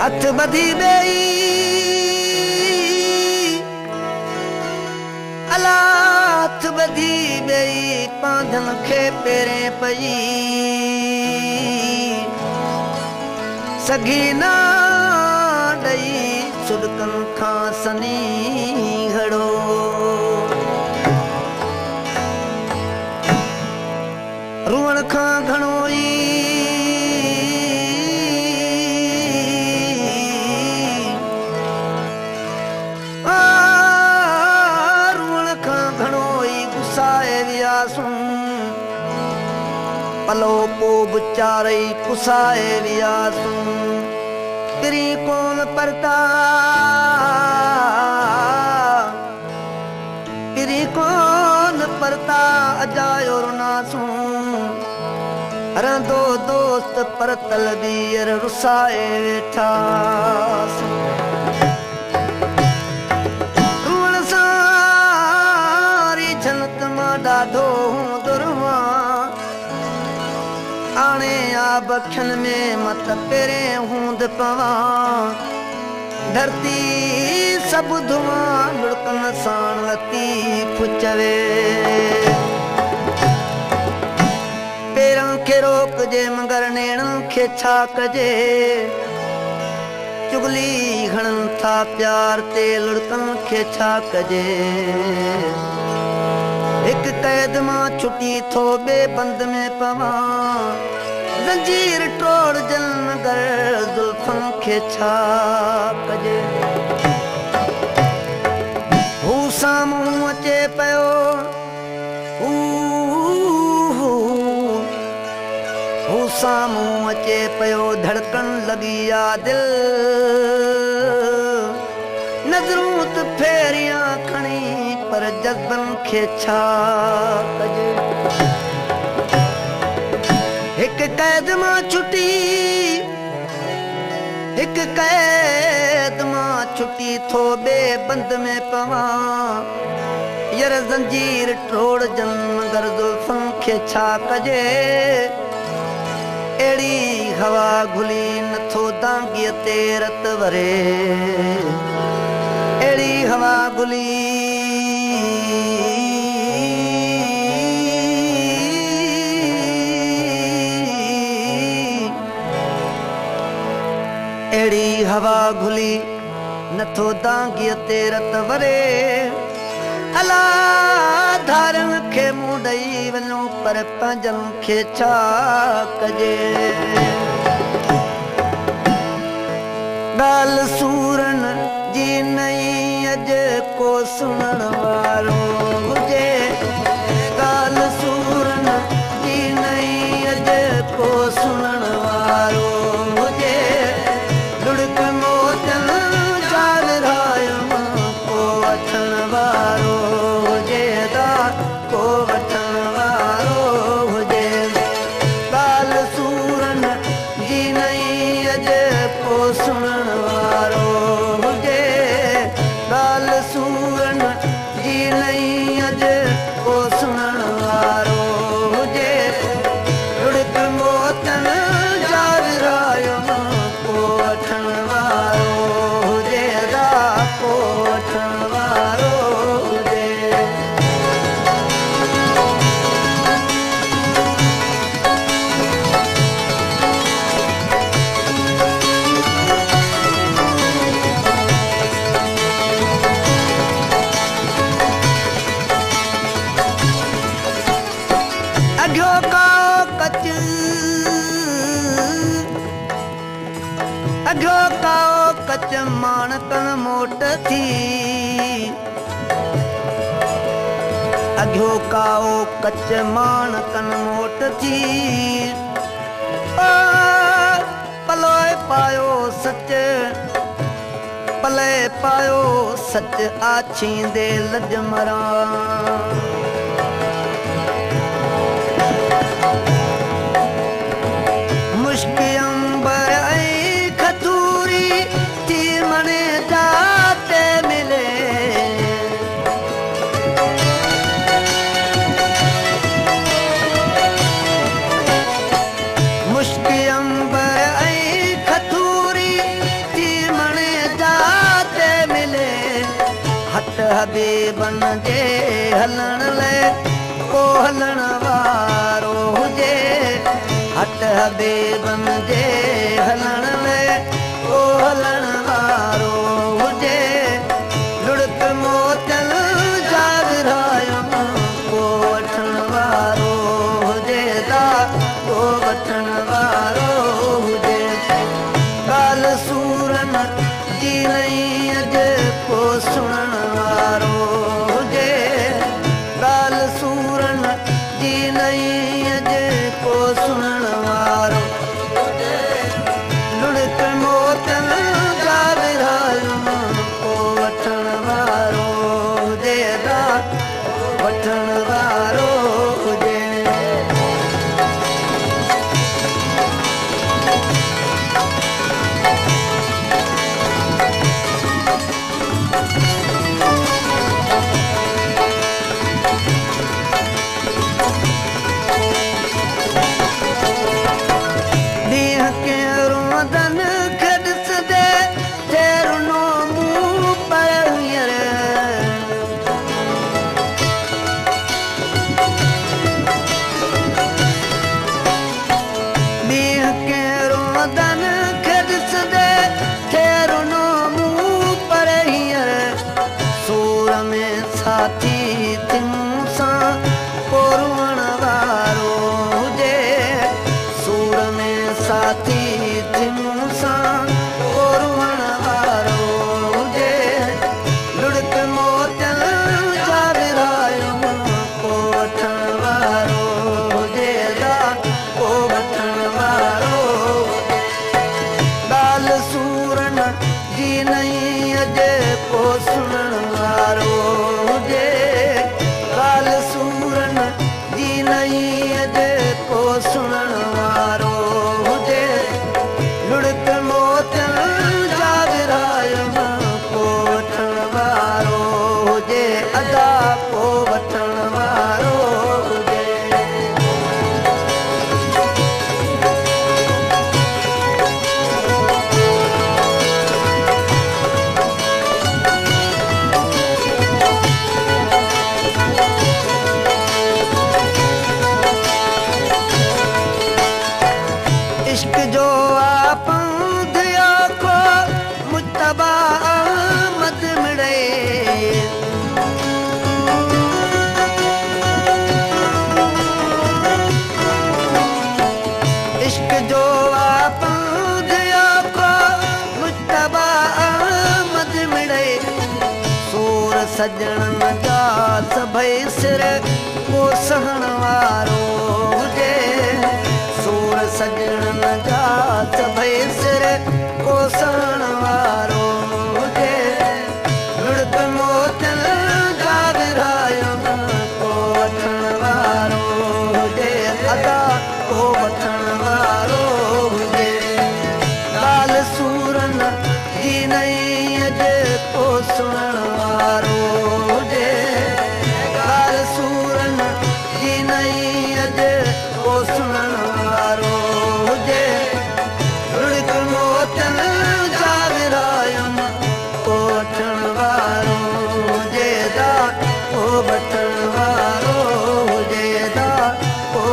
هٿ ٻڌي ٻئي الا هٿ ٻڌي ٻئي پانڌن کي پيرين پئي سگهي نه ڏئي سڏڪن کان سنيهڙو. روئڻ کان گهڻو ئي روئڻ کان گهڻو ئي گسائي وياسون، پلو پوءِ به چارئي پسائي وياسون. پرين ڪونه پرتا، پرين ڪونه پرتا اجايو رناسون. رهندو دوست پرتل ٻيهر رسائي ويٺاسون. روئڻ سان ريجهن ته مان ڏاڍو هوندو روئان، آڻي آب اکين ۾ مت پهرين هوند پوان. ڌرتي سڀ ڌوان لڙڪن ساڻ لطيف چوي. پيرن کي روڪجي مگر نيڻن کي ڇا ڪجي، چگلي هڻن ٿا پيار تي لڙڪن کي ڇا ڪجي. هڪ قيد مان ڇٽي ٿو ٻئي بند ۾ پوان، زنجير ٽوڙجن مگر زلفن کي ڇا ڪجي. هو سامهون اچي پيو، هو هو سامهون اچي پيو، ڌڙڪڻ لڳي آ دل. نظرون ته ڦيريان کڻي پر جذبن کي ڇا ڪجي. هڪ قيد مان ڇٽي، هڪ قيد مان ڇٽي ٿو ٻئي بند ۾ پوان. ير زنجير ٽوڙجن مگر زلفن کي ڇا ڪجي. اهڙي هوا گهلي نٿو دانگيءَ تي رت وري، اهڙي هوا گهلي، اهڙي هوا گهلي نٿو دانگيءَ تي رت وري. الا ڌارن کي منهن ڏيئي وڃو پر پنهنجن کي ڇا ڪجي. ڳالهه سورن جي نئي اڄ ڪو سڻڻ وارو هجي، ڳالهه سورن جي نئي اڄ ڪو سڻڻ وارو هجي. لڙڪ موتين جا ورهايم ڪو وٺڻ وارو هجي، دا ڪو وٺڻ وارو هجي. ڳالهه سورن جي نئي اڄ ڪو سڻڻ وارو هجي، ڳالهه سورن جي نئي اڄ ڪو سڻڻ وارو هجي. لڙڪ موتين جا ورهايم ڪو وٺڻ وارو هجي، دا ڪو وٺڻ وارو هجي. اگهيو ڪائو ڪچ، اگهيو ڪائو ڪچ ماڻڪن موٽ ٿي، اگهيو ڪائو ڪچ ماڻڪن موٽ ٿي. پلئه پايو سچ، پلئه پايو سچ آڇيندي لڄ مران. مشڪ انبر ۽ کٿوري ٿي مڻي جاتي ملي، مشڪ انبر ۽ کٿوري ٿي حبيبن جي هلڻ لاءِ ڪو هلڻ وارو هجي. هٽ حبيبن جي هلڻ لاءِ ڪو هلڻ وارو هجي. لڙڪ موتين جا ورهايم ڪو وٺڻ وارو هجي دا ڪو وٺڻ وارو هجي. ڳالهه سورن جي نئي اڄ ڪو سڻڻ وارو هجي. ڳالهه سورن جي نئي اڄ ڪو سڻڻ وارو هجي. لڙڪ موتين جا ورهايم ڪو وٺڻ وارو هجي دا وٺڻ وارو هجي. ڏينهن ڪنهن روئندن کي ڏسندي ٿئي رنو مون پر هينئر. ڏينهن ڪنهن روئندن کي ڏسندي ٿئي رنو مون پر هينئر. سور ۾ ساٿي ٿي مون سان ڪو روئڻ وارو هجي. سور ۾ ساٿي ٿي مون سان ڪو روئڻ وارو هجي. لڙڪ موتين جا ورهايم ڪو وٺڻ وارو هجي دا ڪو وٺڻ وارو. ڳالهه سورن جي نئي اڄ ڪو سڻڻ وارو هجي. ڳالهه سورن جي نئي اڄ ڪو سڻڻ وارو هجي. لڙڪ موتين جا ورهايم ڪو وٺڻ وارو هجي ادا ڪو وٺڻ وارو هجي. इश्क जो आपंध आखो मुतबा अहमद मिड़े. इश्क जो आपंध आखो मुतबा अहमद मिड़े. सूर सजणन जा सभई सिर को सहण वारो हुजे. सूर सजणन जा सभई सिर को सहण वारो हुजे. लुड़क मोतियन जा विरायम को वठण वारो हुजे अदा को वठण वारो हुजे. ॻाल्हि सूरन जी नई अॼु को सुणण वारो हुजे. ॻाल्हि सूरन जी नई अॼु को सुणण वारो हुजे. लुड़क मोतियन जा विरायम को वठण वारो हुजे दा को वठण वारो हुजे दा को।